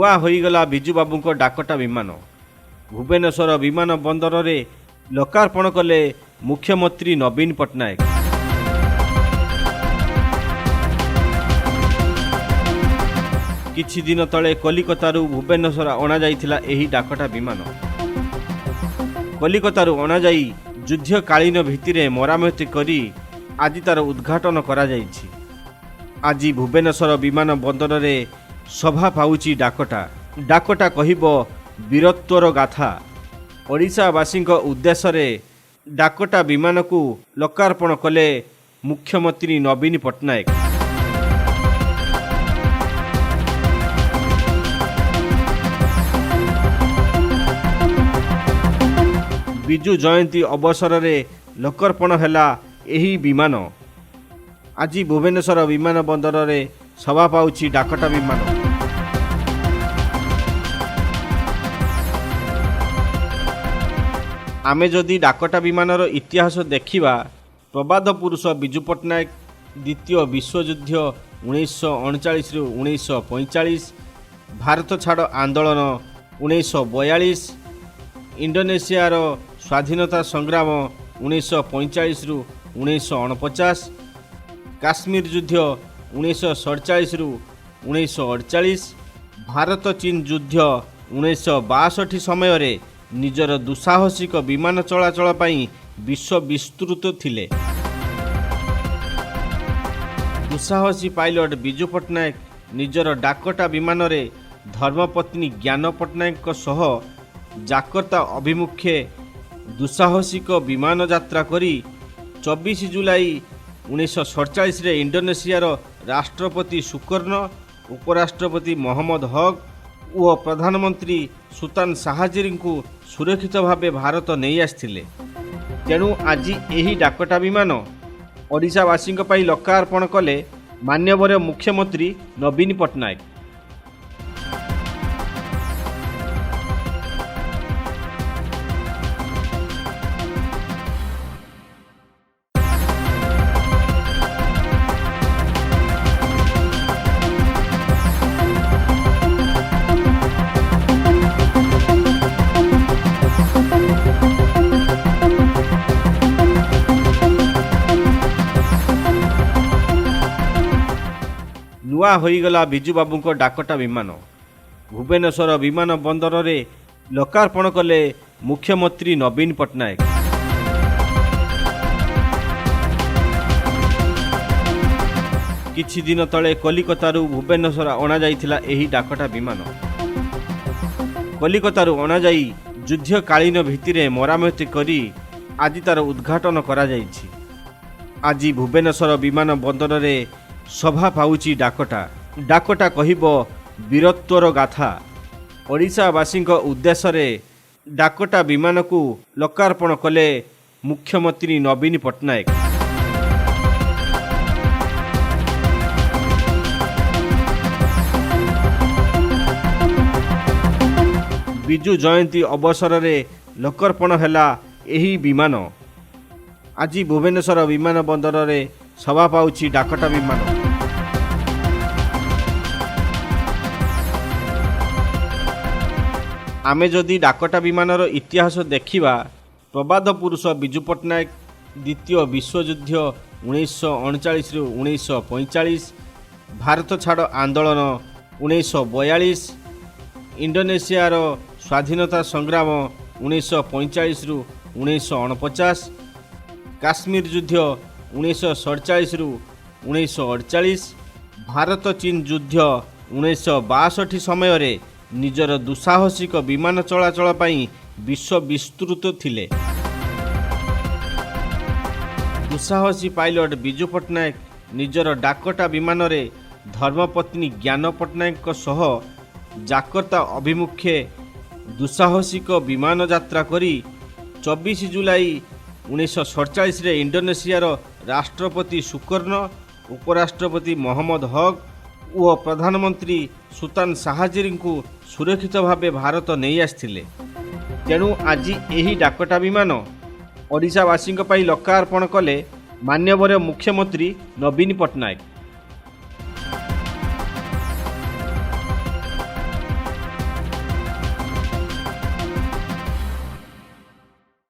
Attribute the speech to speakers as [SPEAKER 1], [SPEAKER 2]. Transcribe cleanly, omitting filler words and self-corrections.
[SPEAKER 1] ନୂଆ ହୋଇଗଲା ବିଜୁବାବୁଙ୍କ ଡାକଟା ବିମାନ। ଭୁବନେଶ୍ୱର ବିମାନ ବନ୍ଦରରେ ଲୋକାର୍ପଣ କଲେ ମୁଖ୍ୟମନ୍ତ୍ରୀ ନବୀନ ପଟ୍ଟନାୟକ। କିଛି ଦିନ ତଳେ କଲିକତାରୁ ଭୁବନେଶ୍ୱର ଅଣାଯାଇଥିଲା ଏହି ଡାକଟା ବିମାନ। କଲିକତାରୁ ଅଣାଯାଇ ଯୁଦ୍ଧକାଳୀନ ଭିତ୍ତିରେ ମରାମତି କରି ଆଜି ତାର ଉଦ୍ଘାଟନ କରାଯାଇଛି। ଆଜି ଭୁବନେଶ୍ୱର ବିମାନ ବନ୍ଦରରେ ଶୋଭା ପାଉଛି ଡାକଟା। ଡାକଟା କହିବ ବୀରତ୍ୱର ଗାଥା। ଓଡ଼ିଶାବାସୀଙ୍କ ଉଦ୍ଦେଶ୍ୟରେ ଡାକଟା ବିମାନକୁ ଲୋକାର୍ପଣ କଲେ ମୁଖ୍ୟମନ୍ତ୍ରୀ ନବୀନ ପଟ୍ଟନାୟକ। ବିଜୁ ଜୟନ୍ତୀ ଅବସରରେ ଲୋକାର୍ପଣ ହେଲା ଏହି ବିମାନ। ଆଜି ଭୁବନେଶ୍ୱର ବିମାନ ବନ୍ଦରରେ ଶୋଭା ପାଉଛି ଡାକଟା ବିମାନ। ଆମେ ଯଦି ଡାକଟା ବିମାନର ଇତିହାସ ଦେଖିବା, ପ୍ରବାଦ ପୁରୁଷ ବିଜୁ ପଟ୍ଟନାୟକ ଦ୍ୱିତୀୟ ବିଶ୍ୱଯୁଦ୍ଧ 1939ରୁ 1945, ଭାରତ ଛାଡ଼ ଆନ୍ଦୋଳନ 1942, ଇଣ୍ଡୋନେସିଆର ସ୍ୱାଧୀନତା ସଂଗ୍ରାମ 1945ରୁ 1949, କାଶ୍ମୀର ଯୁଦ୍ଧ 1947ରୁ 1948, ଭାରତ ଚୀନ ଯୁଦ୍ଧ 1962 ସମୟରେ ନିଜର ଦୁଃସାହସିକ ବିମାନ ଚଳାଚଳ ପାଇଁ ବିଶ୍ୱ ବିସ୍ତୃତ ଥିଲେ। ଦୁଃସାହସୀ ପାଇଲଟ ବିଜୁ ପଟ୍ଟନାୟକ ନିଜର ଡାକଟା ବିମାନରେ ଧର୍ମପତ୍ନୀ ଜ୍ଞାନ ପଟ୍ଟନାୟକଙ୍କ ସହ ଜାକର୍ତ୍ତା ଅଭିମୁଖେ ଦୁଃସାହସିକ ବିମାନ ଯାତ୍ରା କରି 24 ଜୁଲାଇ 1947ରେ ଇଣ୍ଡୋନେସିଆର ରାଷ୍ଟ୍ରପତି ସୁକର୍ଣ୍ଣ, ଉପରାଷ୍ଟ୍ରପତି ମହମ୍ମଦ ହକ୍ ଓ ପ୍ରଧାନମନ୍ତ୍ରୀ ସୁଲତାନ ସାହାଜିରଙ୍କୁ ସୁରକ୍ଷିତ ଭାବେ ଭାରତ ନେଇ ଆସିଥିଲେ। ତେଣୁ ଆଜି ଏହି ଡାକଟା ବିମାନ ଓଡ଼ିଶାବାସୀଙ୍କ ପାଇଁ ଲୋକାର୍ପଣ କଲେ ମାନ୍ୟବର ମୁଖ୍ୟମନ୍ତ୍ରୀ ନବୀନ ପଟ୍ଟନାୟକ। ନୂଆ ହୋଇଗଲା ବିଜୁବାବୁଙ୍କ ଡାକଟା ବିମାନ। ଭୁବନେଶ୍ୱର ବିମାନ ବନ୍ଦରରେ ଲୋକାର୍ପଣ କଲେ ମୁଖ୍ୟମନ୍ତ୍ରୀ ନବୀନ ପଟ୍ଟନାୟକ। କିଛି ଦିନ ତଳେ କଲିକତାରୁ ଭୁବନେଶ୍ୱର ଅଣାଯାଇଥିଲା ଏହି ଡାକଟା ବିମାନ। କଲିକତାରୁ ଅଣାଯାଇ ଯୁଦ୍ଧକାଳୀନ ଭିତ୍ତିରେ ମରାମତି କରି ଆଜି ତାର ଉଦ୍ଘାଟନ କରାଯାଇଛି। ଆଜି ଭୁବନେଶ୍ୱର ବିମାନ ବନ୍ଦରରେ ଶୋଭା ପାଉଛି ଡାକଟା। ଡାକଟା କହିବ ବୀରତ୍ୱର ଗାଥା। ଓଡ଼ିଶାବାସୀଙ୍କ ଉଦ୍ଦେଶ୍ୟରେ ଡାକଟା ବିମାନକୁ ଲୋକାର୍ପଣ କଲେ ମୁଖ୍ୟମନ୍ତ୍ରୀ ନବୀନ ପଟ୍ଟନାୟକ। ବିଜୁ ଜୟନ୍ତୀ ଅବସରରେ ଲୋକାର୍ପଣ ହେଲା ଏହି ବିମାନ। ଆଜି ଭୁବନେଶ୍ୱର ବିମାନ ବନ୍ଦରରେ ଶୋଭା ପାଉଛି ଡାକଟା ବିମାନ। ଆମେ ଯଦି ଡାକଟା ବିମାନର ଇତିହାସ ଦେଖିବା, ପ୍ରବାଦ ପୁରୁଷ ବିଜୁ ପଟ୍ଟନାୟକ ଦ୍ୱିତୀୟ ବିଶ୍ୱଯୁଦ୍ଧ 1939ରୁ 1945, ଭାରତ ଛାଡ଼ ଆନ୍ଦୋଳନ 1942, ଇଣ୍ଡୋନେସିଆର ସ୍ୱାଧୀନତା ସଂଗ୍ରାମ 1945ରୁ 1949, କାଶ୍ମୀର ଯୁଦ୍ଧ 1947ରୁ 1948, ଭାରତ ଚୀନ ଯୁଦ୍ଧ 1962 ସମୟରେ ନିଜର ଦୁଃସାହସିକ ବିମାନ ଚଳାଚଳ ପାଇଁ ବିଶ୍ୱ ବିସ୍ତୃତ ଥିଲେ। ଦୁଃସାହସୀ ପାଇଲଟ ବିଜୁ ପଟ୍ଟନାୟକ ନିଜର ଡାକଟା ବିମାନରେ ଧର୍ମପତ୍ନୀ ଜ୍ଞାନ ପଟ୍ଟନାୟକଙ୍କ ସହ ଜାକର୍ତ୍ତା ଅଭିମୁଖେ ଦୁଃସାହସିକ ବିମାନ ଯାତ୍ରା କରି 24 ଜୁଲାଇ 1947ରେ ଇଣ୍ଡୋନେସିଆର ରାଷ୍ଟ୍ରପତି ସୁକର୍ଣ୍ଣ, ଉପରାଷ୍ଟ୍ରପତି ମହମ୍ମଦ ହକ୍ ଓ ପ୍ରଧାନମନ୍ତ୍ରୀ ସୁଲତାନ ସାହାଜିରଙ୍କୁ ସୁରକ୍ଷିତ ଭାବେ ଭାରତ ନେଇ ଆସିଥିଲେ। ତେଣୁ ଆଜି ଏହି ଡାକଟା ବିମାନ ଓଡ଼ିଶାବାସୀଙ୍କ ପାଇଁ ଲୋକାର୍ପଣ କଲେ ମାନ୍ୟବର ମୁଖ୍ୟମନ୍ତ୍ରୀ ନବୀନ ପଟ୍ଟନାୟକ।